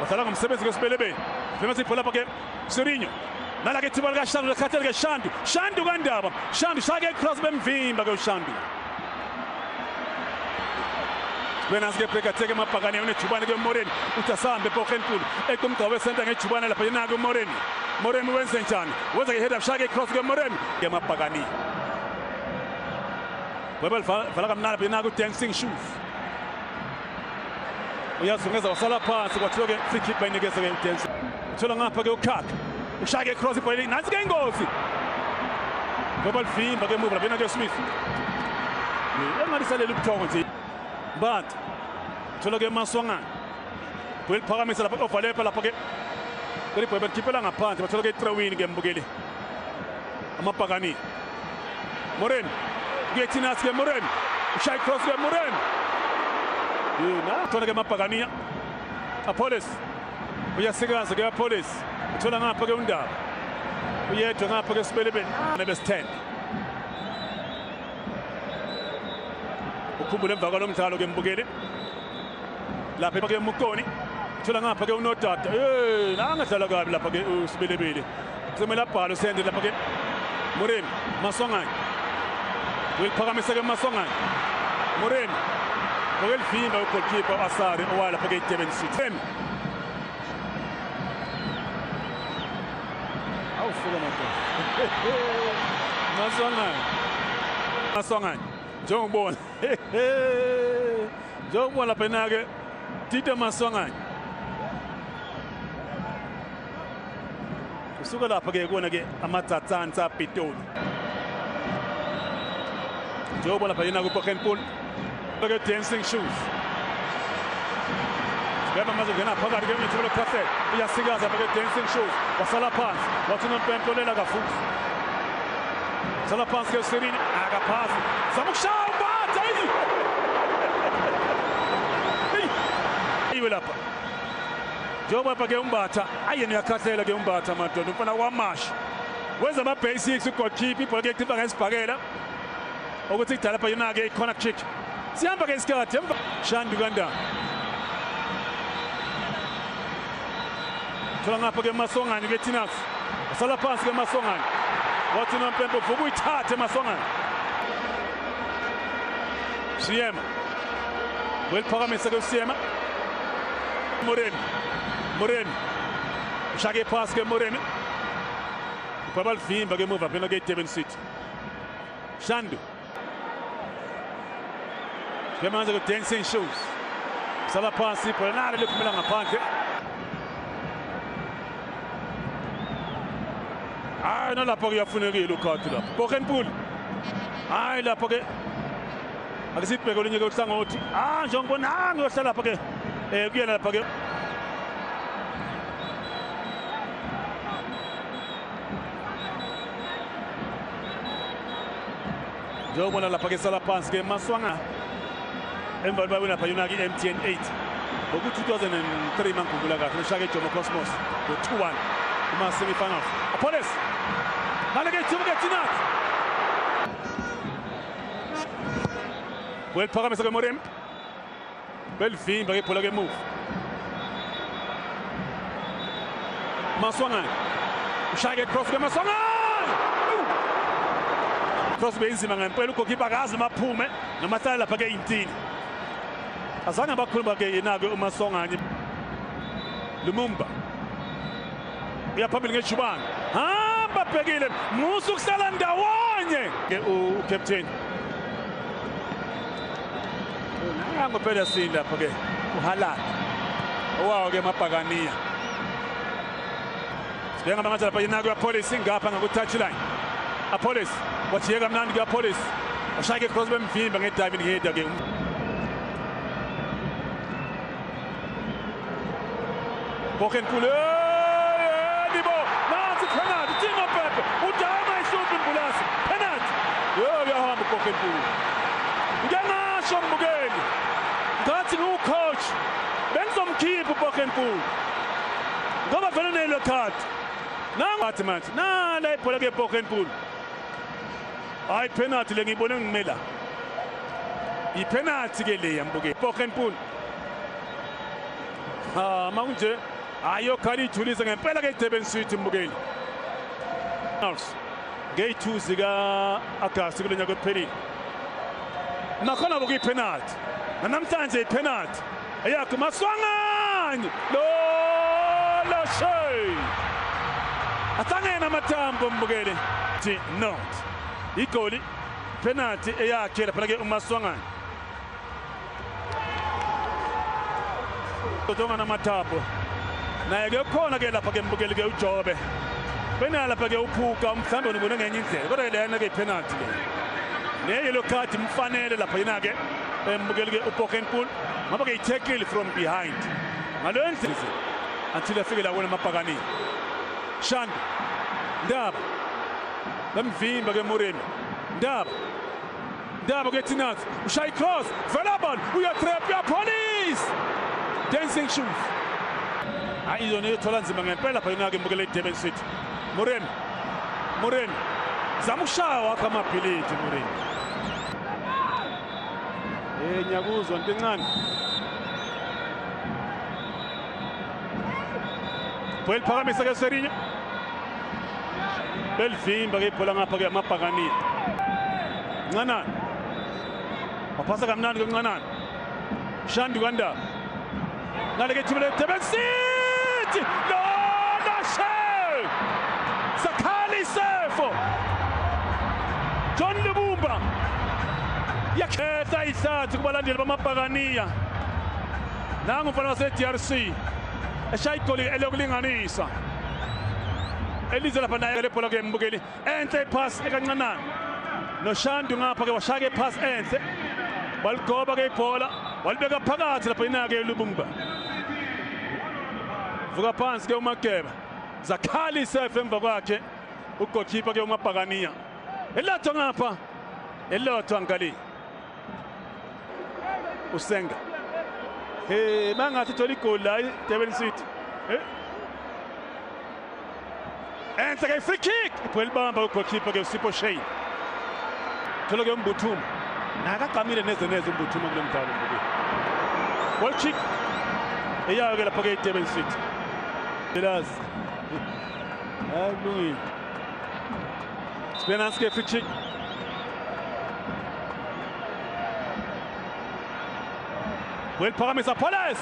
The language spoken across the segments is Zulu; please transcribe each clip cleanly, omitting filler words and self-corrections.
Badlala ngomsebenzi kwesibelebele. Vema ibhola lapha ke Serinho. Nala ke ithuba likaShandu lekhathele ke Shandu. Shandu kaNdaba. Shandu shake cross bemvimba ke uShandu. Benasi ke break atheke emabhakane unejubane ke Moremi. Uthi asambe Bogenpool. Ekumgca wesenta ngejubane lapha yena ke Moremi. Moremi wenze njani? Wenza ke head up shake cross ke Moremi. Ke mabhakane. Webel vala kamnandi lapha yena ku Dancing Shoes. Uyazungeza wasala phansi kwathiwa ke free kick bayinikeza ke uDancing. Uthola ngapha ke uKhakha. Ushake cross ibhola nansi ke ingozi. Ngoba livimba ke emuva lapha yena ke Smith. Engalisalela ubuthongo nje. But thola ke Maswangana. Beliphakamisa lapha overlap lapha ke. Kulibhola belikhiphela ngaphandle bathola ke throw-in ke mbukeli. Amabhakani. Moremi. Kuyethinasi ke Moremi. Ushaya cross ke Moremi. Yena thola ke amabhakaniya. Apolis. Uyasikaza ke Apolis. Uthola ngapha ke uNdaba. Uyedwa ngapha ke Sibelebele. Nebesithende. Ukhumbule emva kwalomdlalo ke mbukeli. Lapha ke Mukoni. Uthola ngapha ke uNodada. Nangadlala kabi lapha ke uSibelebele. Kusemela bhalo sende lapha ke Moremi Maswangane. Uyiphakamisa ke Maswangane. Moremi. Ngokelivimba ugoalkeeper Asari owalapha ke Durban City. Awusuka madoda. Maswangane. Maswangane. Njengobona. Njengobona lapha na ke Tito Maswangane. Usuka lapha ke kuona ke amatsatsantsa Pitoli. Njengobona lapha yena ku Bogenpool. Look at Dancing Shoes. Beba mazongena phakathi ke unethuba lokukhahlela. Uyasikaza lapha ke Dancing Shoes. Wasala phansi. Wathi unompempe olela kafuthi. Sala phansi ke Serini akaphasi. Zama ukushaya uMbatha. Iwe lapha. Njengoba lapha ke uMbatha, ayena uyakhahlela ke uMbatha madoda umfana kwaMashi. Wenza ama basics ugoalkeeper ibhola ke kuthimba ngesibhakela. Ukuthi idala lapha yena ke corner kick. Sihamba ke isikhathi emva Shandu kaNdaba. Thola ngapha ke Maswangane ke Tinas. Sala phansi ke Maswangane. Wathi nompempe vuka uyithathe Maswangane. Siyema. Weliphakamisa ke Siyema. Moremi. Moremi. Ushake pass ke Moremi. Ibhola livimba ke emuva phela ke Durban City. Shandu. Manje ke Dancing Shoes. Sala phansi ibhola nalo liphumela ngaphandle. Hayi nalapho kuyafunekile ukhadi lapho. Bogenpool. Hayi lapho ke. Ake sibheke olunye ke uhlangothi. Ah njengobona ngiyohlala lapha ke. Kuyena lapha ke. Njengobona lapha ke sala phansi ke Maswanga. Emva kwabawina lapha yona ke MTN 8. Ngoku 2003 mangikhumbula kahle ushake Jomo Cosmos ngo 2-1 kuma semi-finals. Apolis. Nale ke ithuba ke Tinat. Weliphakamisa ke Moremi. Belivimba ke ibhola ke move. Maswangane. Ushake cross ke Maswangane. Cross beyinzima ngempela ugoalkeeper akazi maphume noma hlala lapha ke intini. Azange bakhuluma ke yena ke uMaswangane. Lumumba. Uyaphambili ngejubane. Hamba bhekile. Musa ukuhlala ndawonye ke ucaptain. Nango phela sini lapha ke uHaaland. Owawo ke mabhakaniya. Sibheka manje lapha yena ke Apolis ingapha ngaku touchline. Apolis wajiyeka kamnandi ke Apolis. Ushaya ke cross bemvimba nge diving header ke. Bogenpool. Nibo. Nansi penalty. Timo Pepe. Udama ihluphi imbulasi. Penalty. Yo uyahamba uBogenpool. Ngiyangasho mbukeli. Ngathi ngiwucoach. Bengizomkhipha uBogenpool. Ngoba vele unelo card. Nangathi manje. Nala ibhola ke Bogenpool. Hayi penalty le ngiyibone ngimela. Ipenalty ke le yambukeli. Bogenpool. Ha makunje ayokhala ijulise ngempela ke iDurban City mbukeli. Ngeyi-2 zika Agasti kulo nyaka ophelile. Nakhona bekuyi-penalty. Namhlanje i-penalty. Eyakhe Maswanganyi lo shay. Athangena amathambo mbukeli. Not. Igoli penalty eyakhe lapha ke uMaswanganyi. Odonga namathambo. Naye ke khona ke lapha ke mbukeli ke uJobe. Benala lapha ke uphuka umhlambe unibone ngenye indlela kodwa lena ke ipenalty le. Ne yellow card mfanele lapha yena ke mbukeli ke uPochenpool ngoba ke i-tackle from behind. Ngalo ndlela until afike la kuona amabhakani. Shandu Ndaba bamvimba ke Moremi. Ndaba Ndaba ke Tinath ushaya cross Velabon uyatrap ya police dancing shoes. Hayi yona ethola nzima ngempela lapha yena ke mbukeli iDurban City. Moremi Moremi zama ukushaya wakho amabhilidi Moremi. Ngiyakuzwa into encane. Beliphakamisa ke Serinye. Belivimba ke ibhola ngapha ke amabhakani. Ncanana. Waphasa kamnandi ke Ncanana. Shandu kaNdaba. Ngale ke ithuba leDurban City. No, no, Sakhali Sefo. John Lubumba. Yakhetha ihlathi kubalandeli bamabhakaniya. Nangu umfana wase-DRC. Eshaya igoli elokulinganisa. Elize lapha naye lebhola ke mbukeli. Enhle ipass ekancanana. NoShandu ngapha ke washaya ipass enhle. Waligoba ke ibhola, walibeka phakathi lapha yena ke Lubumba. Vuka phansi ke uMageba. Zakhali Sefo emva kwakhe. Ugoalkeeper ke uMabhakaniya. Elotho ngapha. Elotho angali. Usenga. Hey, mangathi thola igoli la iDurban City. Enhle ke free kick. Ibhola libamba ugoalkeeper ke uSipho Shane. Thola ke uMbuthuma. Nakaqamile neze neze uMbuthuma kulo mdlalo mbukeli. Goal kick. Eyayo ke lapha ke iDurban City. Belazi. Hayi kulungile. Sibena ke free kick. Welphakamisa Police.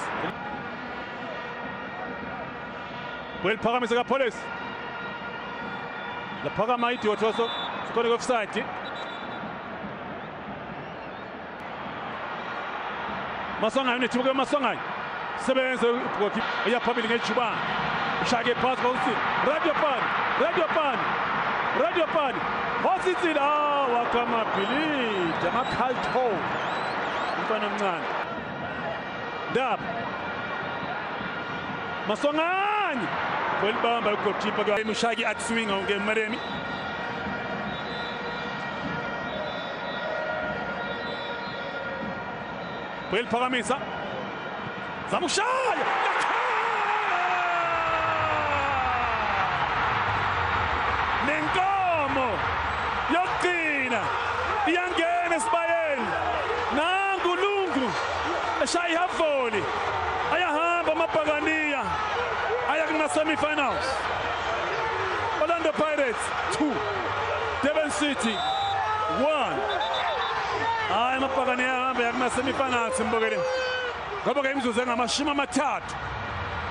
Welphakamisa kaPolice. Laphakama idiot waso sikhona offside. Maswanganyi unethuba ke Maswanganyi. Sebenza ugoalkeeper eya phambili ngejubane. Ushaya pass kokuthi Radio Pan, Radio Pan. Radio Pan. Hositsile wakamabhilidi amakhalto. Umfana omncane. Ndaba Maswanganyi welibamba ugoalkeeper ke ushaya i-swing ke Moremi. Welphakamisa zama ukushaya nenkomo yokugcina iyangena esibayeni. Nangu Lungu eshaya ihavoli ayahamba amabhakaniya aya kuma-semi-finals. Orlando Pirates 2, Durban City 1. Hayi amabhakaniya ahamba aya kuma-semi-finals mbukeli. Ngoba ke imizuzu engama-30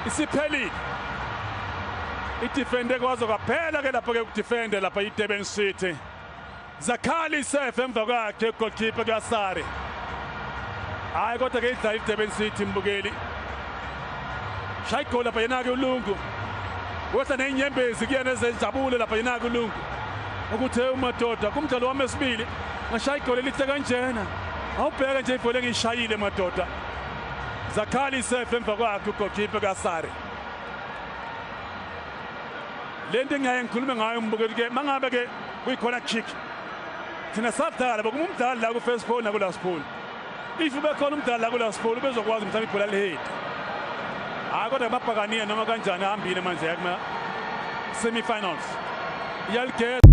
isiphelile. Idefende kwazo kwaphela ke lapha ke ukudefende lapha iDurban City. Zakhali Sefo emva kwakhe goalkeeper kaSare. Hayi kodwa ke idlala iDurban City mbukeli. Shaya igoli lapha yena ke uLungu. Wehla nenyembezi kuyena ezenjabulo lapha yena ke uLungu. Ukuthi umadoda kumdlalo wami esibili ngashaya igoli elihle kanjena. Awubheke nje ibhola engiyishayile madoda. Zakhali Sefo emva kwakhe ugoalkeeper kaSare. Lento engiyaye ngikhulume ngayo mbukeli ke mangabe ke kuyikhona kick. Thina sadlala bokumdlali la ku first pole naku last pole. If bekhona umdlali la ku last pole bezokwazi mhlawumbe ibhola lihead. Hayi kodwa amabhakaniya noma kanjani ahambile manje yakuma semi-finals. Iyaligeza.